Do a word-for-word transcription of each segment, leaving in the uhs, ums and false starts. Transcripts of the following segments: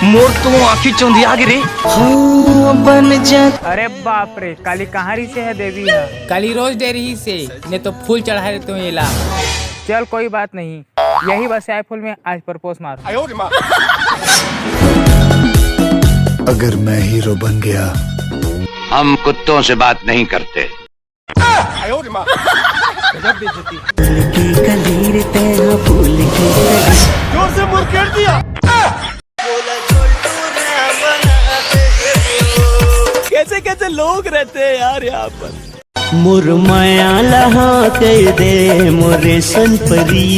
मोर तो आँखी चौंधिया गे रे। अरे बाप रे, काली कहाँ रिहिसे हे देवी ह? काली रोज डे रिहिसे, नहीं तो फूल चढ़ा देते हूँ एला। चल कोई बात नहीं, यही बस्याय फूल में आज प्रपोज मार। अगर मैं हीरो बन गया। हम कुत्तों से बात नहीं करते। जोर से मुड़ कर दिया। कैसे कैसे लोग रहते हैं यार यहाँ पर। मोर माया लहा कह दे मोरे संपरी।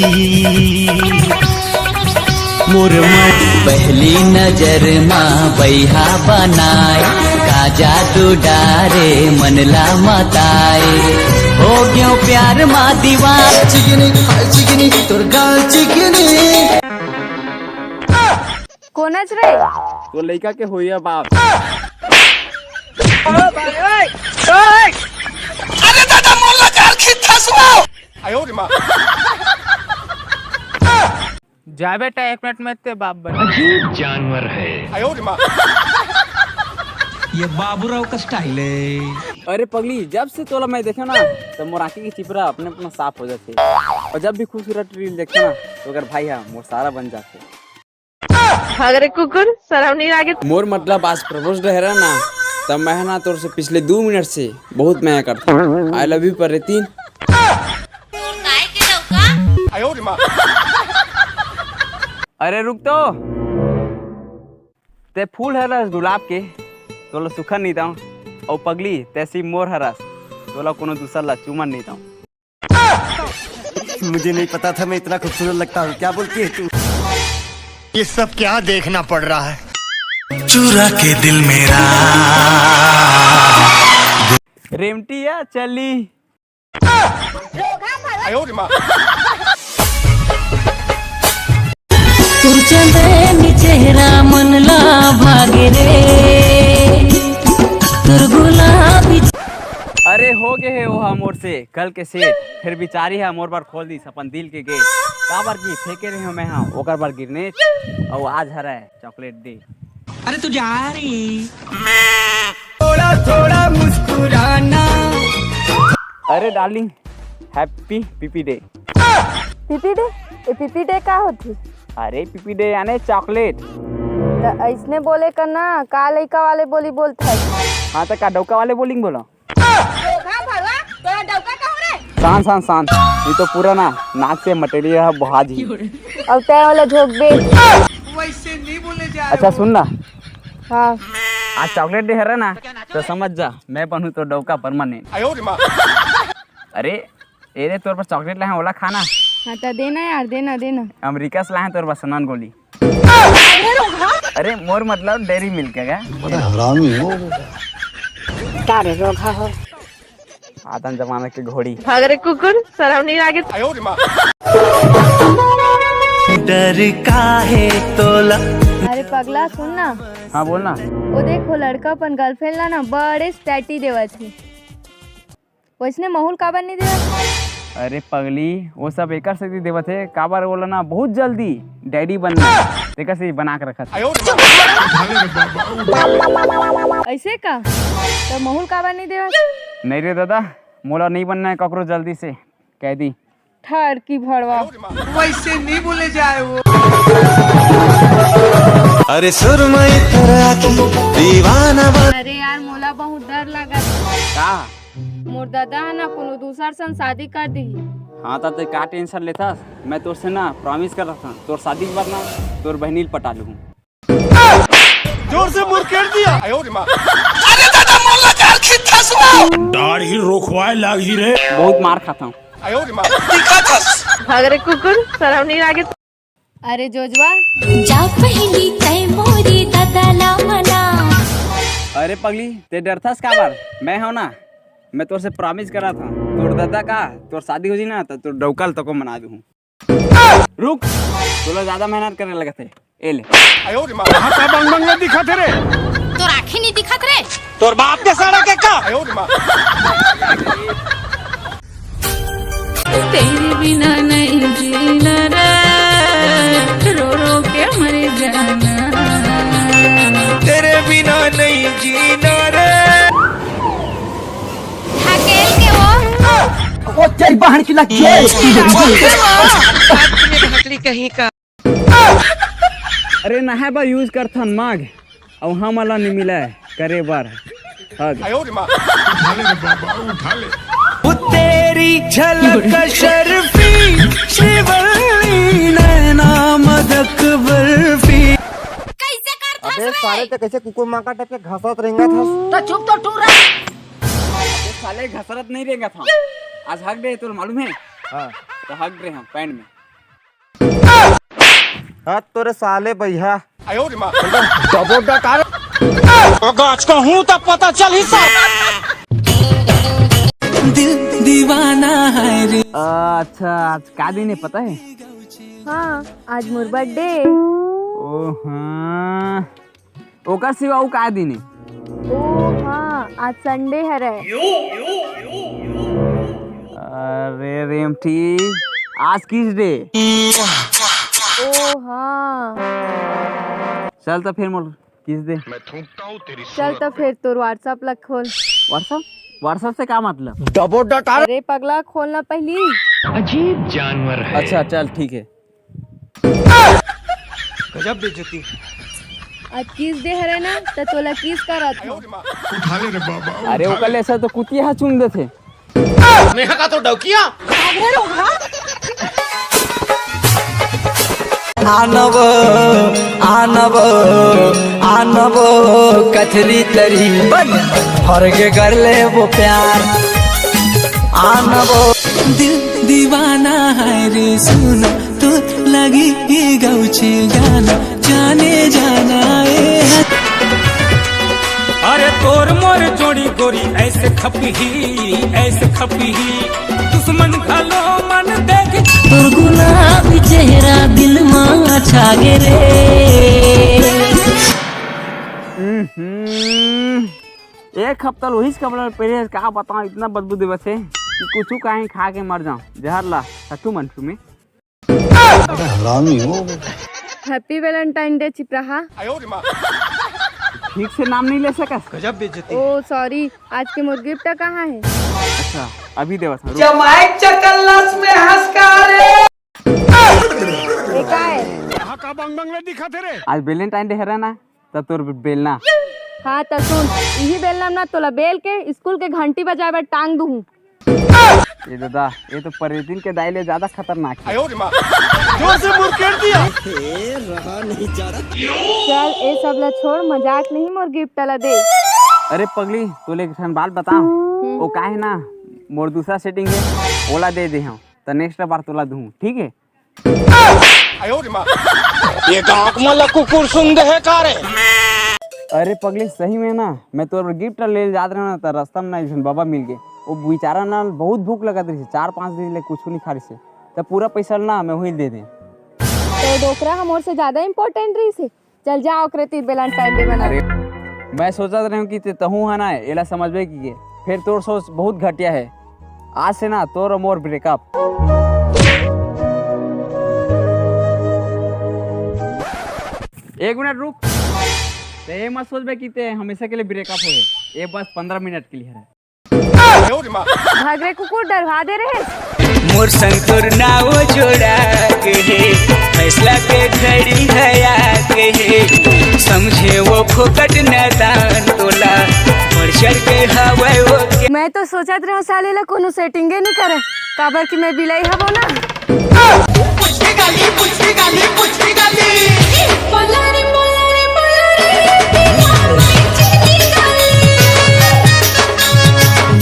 मोर माया पहली नजर मा बैहा बनाए, का जादू डारे मन ला मताए, हो गयो प्यार मा दीवान। चिकनी, हाय चिकनी, तोर गाल चिकनी। कोनच रे? तो लइका के होइया बाप। अरे दादा, मोर ला जाल खींच था सुआ। जा बेटा, एक मिनट में ते बाप बन। अजीब जानवर है। ये बाबूराव का स्टाइल है। अरे पगली, जब से तोला मैं देखे ना, तो मोर आँखी के चिपरा अपने अपना साफ हो जाथे। और जब भी खूबसूरत रील देखथे ना, तो अगर भाई हा मोर सारा बन जाथे। भाग रे कुकुर, शरम नहीं लागे। मोर मतलब आज प्रपोज डे हरे ना, तब मैं ना तोर से पिछले दो मिनट से बहुत मया करथों। I love you पर रेतीन। अरे रुक तो, ते फूल हरस गुलाब के, तोला सुखन नहीं दाऊं। अउ पगली, तैसी मोर हरस, तोला कोनो दूसर ला चुमन नहीं दाऊं। मुझे नहीं पता था मैं इतना खूबसूरत लगता हूँ। क्या बोलती है तू? ये सब क्या देखना पड़ रहा है? चुरा के दिल मेरा। रेमटिया चली। तोर चंदैनी चेहरा मन ला भागे रे, तोर गुलाबी। अरे हो गे हे ओहा मोर से कल के सेट, फेर बिचारी हा मोर बर खोल दिस अपन दिल के गेट। काबर कि फेंके रहे हो मैं हा ओकर बर ग्रेनेड, अउ आज हरय चॉकलेट डे। अरे तू जा रे। थोड़ा थोड़ा मुस्कुराना। अरे डार्लिंग, हैप्पी पीपी डे। पीपी डे? ए पीपी डे का होथे? अरे पीपी डे याने चॉकलेट। त अइसने बोले कर ना, का लइका वाले बोली बोलथस? हाँ त का डौका वाले बोलिंग बोलो? धोखा भरवा, तोरा डौका कहूँ रे? शांत शांत शांत, ये तो पूरा ना नाक से मटेरियल है बहा जी। अब तय वाला झोंक दे। वैसे नहीं बोले जा। अच्छा सुन ना, हाँ। आज चॉकलेट डे हरे ना, तो समझ जा मैं बनहूँ तो डौका परमानेंट। अरे ए रे, तोर बर चॉकलेट लाए हंव, ओला खा ना। हाँ, त देना यार, देना, देना। अमेरिका से लाए हंव तोर बर सनन गोली। अरे, मोर मतलब डेयरी मिल्क हे का? बड़ा हरामी हो बेटा। का रे, रोगहा हो? आदन जमाना के घोड़ी। भाग रे कुकुर, शरम नहीं लागे। डर का है तोला। अरे पगला, सुन ना। हाँ, बोल ना। वो देखो, लड़का अपन गर्लफ्रेंड ला ना, बड़े स्टैटी देवत हे। वइसने महूँ ल काबर नहीं देवत? अरे पगली, वो सब एकर सेती देवत हे, काबर ओला ना बहुत जल्दी डैडी बनना हे, तेकर सेती बना के रखत हे। अइसे का? त महूँ ल काबर नहीं देवत? नहीं रे दादा, मोला नहीं बनना हे ककरो जल्दी से, कह दी। ठरकी भड़वा। वैसे नहीं बोले जाए वो। अरे सुरमई तोर आँखी दीवाना बन। अरे यार, मोला बहुत डर लगत हे। का? मोर दादा ह ना कोनो दूसर संग शादी कर दिही। हाँ, त तैं का टेंशन लेथस? मैं तोर से ना प्रॉमिस करत हंव, तोर शादी के बाद ना तोर बहिनी ल पटा लूहूँ। जोर से मुड़ कर दिया। अरे दादा, मोला कार खींचथस वो। दाढ़ी रोखवाए लागही रे। बहुत मार खाथंव। भाग रे कुकुर, शरम नहीं लागे। अरे जोजवा। जा पहिली तैं मोरे दादा ला मना। अरे पगली, तैं डरथस काबर? मैं हंव ना, मैं तोर से प्रॉमिस करत हंव, तोर दादा का, तोर शादी हो जी ना, त तोर डौका ल तको मना दूहूँ। रुक, तोला ज्यादा मेहनत करे लगत हे। ए ले। कहाँ का बंग बंग में दिखत हे रे? तोर आँखी नहीं दिखत रे? तोर बाप के सारा के का? तेरे बिना नहीं बहन की लग गई। भकली कहीं का। अरे नहाए बर यूज करथन मग, अउ हमन ला नि मिलय करे बर हग। तेरी झलक शर्फी, श्रीवल्ली नैना मदक बर्फी। कैसे करत हस अबे रे? साले, ते कैसे कुकुर मांका टाइप के घसत रेंगत हस? तो चुप तो टूरा। साले घसरत नहीं रेंगत हंव। आज हग डे, तोला मालूम हे? हाँ। तो हग डे हम पैंट में। हत तोरे साले भैया। डबो डकार। गाछ का हूँ तब पता चल ही सा। दिल दीवाना है रे। अच्छा, आज का दिन हे पता हे? हाँ, आज मोर बर्थडे। ओ हाँ, ओकर सिवा अउ का दिन हे? ओ हाँ, आज संडे हरय। अरे रेमठी, आज किस डे? ओ हाँ। चल त फेर मोर किस दे। चल त फेर तोर WhatsApp ला खोल। WhatsApp? WhatsApp से का मतलब? डबो डकार। अरे पगला, खोलना पहली। अजीब जानवर है। अच्छा चल ठीक हे। गजब बेइज्जती। आज किस दे हरे ना, त तोला किस करत हंव। उठा ले रे बाबा, अरे उठा ओकर ले। ले ऐसा तो कुतिया हा चुन देथे। नेहा का तो डौकिया। आनबो, आनबो, आनबो, कथरी तरी बन, फरगे कर ले वो प्यार। आनबो। दिल दीवाना है रे सुना, तो लगी ये गौचे गाना, जाने जाना ए। अरे तोर मोर जोड़ी गोरी ऐसे खपही, ऐसे खपही, दुश्मन घलो मन देख। तोर गुलाबी चेहरा दिल मा छा गे रे। हम्म, एक हफ्ता ले उहीच कपड़ा पहने हस, का बतावं, इतना बदबू देवत हे कि कुछु काहीं खा के मर जावं, जहर ला सट्टू मंटू में। बड़ा हरामी हो। Happy Valentine Day चिपराहा। ठीक से नाम नहीं ले सकस। गजब बेइज्जती। ओ sorry, आज के मोर gift कहाँ हे? अच्छा, अभी देवत हंव, रुक। जमाई चकल्लस में हंस का रे। ए, का हे? कहाँ का बंग बंग ले दिखा थे रे? आज Valentine Day हरे ना, त तोर बेलना। हाँ, त सुन, इही बेलना म ना तोला बेल के स्कूल के घंटी बजाए बर टांग दूहूं। ए दादा, ए तो परेतिन के दाई ले ज्यादा खतरनाक हे। जोर से मुड़ कर दिया। चल, ए सब ला छोड़, मजाक नहीं, मोर gift ला दे। अरे पगली, तोले एक ठन बात बतावं, हम्म। ओ का हे ना, मोर दूसरा setting हे, ओला दे दे हंव, त next बार तोला दूहूं, ठीक हे? ये गांव में ला कुकुर सुन दे है का रे? अरे पगली, सही में ना, मैं तोर बर gift ले जात रहेंव ना, त रस्ता में ना एक झन बाबा मिल गे। वो बेचारा ना बहुत भूख लगत रहिसे, चार पांच दिन ले कुछु नहीं खा रहिसे, त पूरा पैसा ना मैं वही दे देंव। तो डोकरा ह मोर से ज्यादा important रहिसे। चल जा, ओकरे तीर Valentine Day मना। अरे, मैं सोचत रहेंव कि ते तहूं ह ना एला समझबे कि के, फेर तोर सोच बहुत घटिया हे। आज से ना तोर अउ मोर breakup। एक मिनट रुक, ते ये मत सोचबे कि ते हमेशा के लिए breakup होए, ये बस पंद्रह मिनट के लिए हरे। भाग रे कुकुर, डरवा दे रे। मोर संग तोर नाव जोड़ा के हे, फैसला के घड़ी है आके हे, समझे वो फोकट नैदान तोला, बढ़ चढ़ के हवै वो के। मैं तो सोचत रहेंव साले ला कोनो setting नहीं करे, काबर कि मैं बिलाई हवों ना।